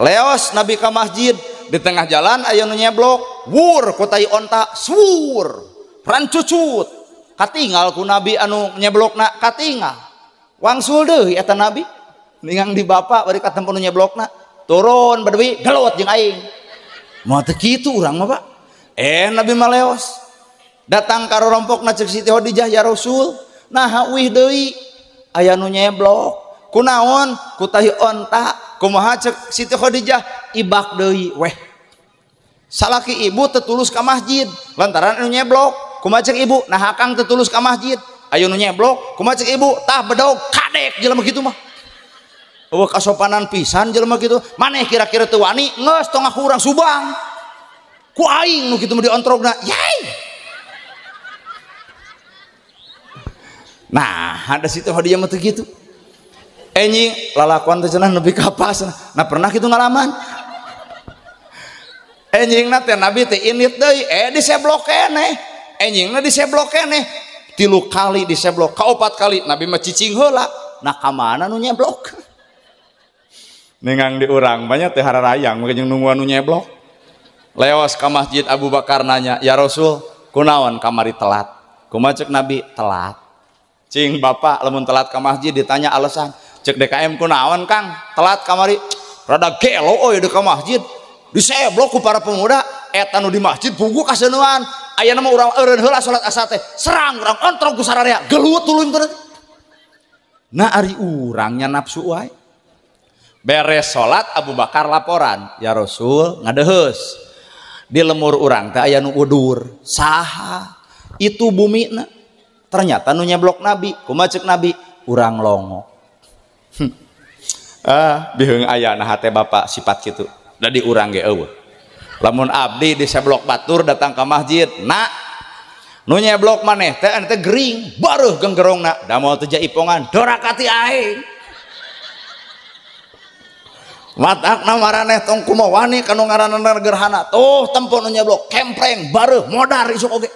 Leos Nabi ka masjid di tengah jalan aya nu nyeblok wur ku tai onta swur rancucut katingal ku Nabi anu nyeblokna katingal wangsul deui eta Nabi ningang di bapak bari katempo nu nyeblokna turun badui gelut jeung aing moal teu kitu urang mah Pak. Nabi mah leos datang ka rorompokna ceuk Siti Khadijah ya Rasul naha uih deui aya nu nyeblok kunaon ku tahi onta kumaha ceuk Siti Khadijah ibak deui weh salaki ibu teu tulus ka masjid lantaran anu nyeblok kumaha ceuk ibu nah akang teu tulus ka masjid ayo nu nyeblok kumaha ceuk ibu tah bedog kadek jelema kitu mah eueuh kasopanan pisan jelema kitu maneh kira-kira teu wani geus tong ngaku urang Subang ku aing nu kitu mah diontrogna yai. Nah ada Siti Khadijah mah teu kitu enjing lalakuan teh cenah nepi ka pas nah pernah kitu ngalaman enjingna teh Nabi teh init deui diseblok keneh enjingna diseblok keneh 3 kali diseblok ka 4 kali Nabi mah cicing heula nah ka mana nu nyeblok ningang di urang banyak teh hararayang mungkin jeung nungguan nu nyeblok leos ka masjid Abu Bakar nanya ya Rasul kunaon kamari telat kumaha ceuk Nabi telat cing bapak lamun telat ka masjid ditanya alasan cek DKM kunaon Kang telat kamari rada gelo euy ka masjid diseblok ku para pemuda eta nu di masjid puguh kaseuneun ayeuna mah urang eureun heula salat asar teh serang urang ontrog ku sararea gelut tuluy teh. Nah ari urangnya nafsu wae beres salat Abu Bakar laporan ya Rasul ngadeheus di lemur urang teh aya nu udur saha itu bumina ternyata nu nyeblok Nabi kumaha ceuk Nabi urang longo. Biheung aya nah hate bapak sifat kitu da di urang ge eueuh lamun abdi diseblok batur datang ka masjid nak nu nyeblok maneh teh anu teh gering bareuh genggerongna da moal teu jaipongan dorakati aing matakna maraneh tong kumaha wani kanu ngaranna gerhana tuh tempo nu nyeblok kempreng bareuh modar isuk oge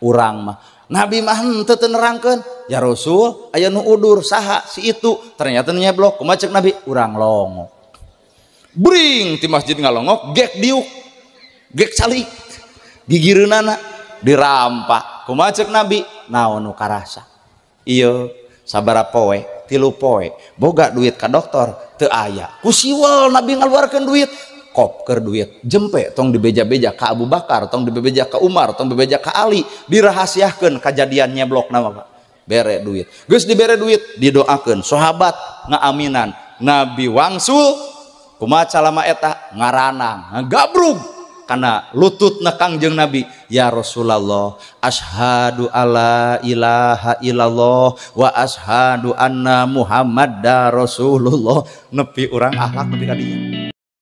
urang mah Nabi mah henteu teu nerangkeun ya Rasul aya nu udur saha si itu ternyata nu nyeblok kumaha ceuk Nabi urang longo bring ti masjid ngalongok gek diuk gek calik gigireunana dirampak kumaha ceuk Nabi naon nu karasa ieu sabaraha poe 3 poe boga duit ka dokter teu aya ku siwel Nabi ngaluarkeun duit kopker duit jempe tong dibeja-beja ka Abu Bakar tong dibeja ka Umar tong dibeja ka Ali dirahasiahkeun kajadian nyeblok nama Pak bere duit geus dibere duit didoakeun sahabat ngaaminan Nabi wangsul kumaha calama eta ngaranang ngagabrug kana lututna Kangjeng Nabi ya Rasulullah asyhadu alla ilaha illallah wa asyhadu anna Muhammadar Rasulullah nepi urang akhlak nepi ka dinya.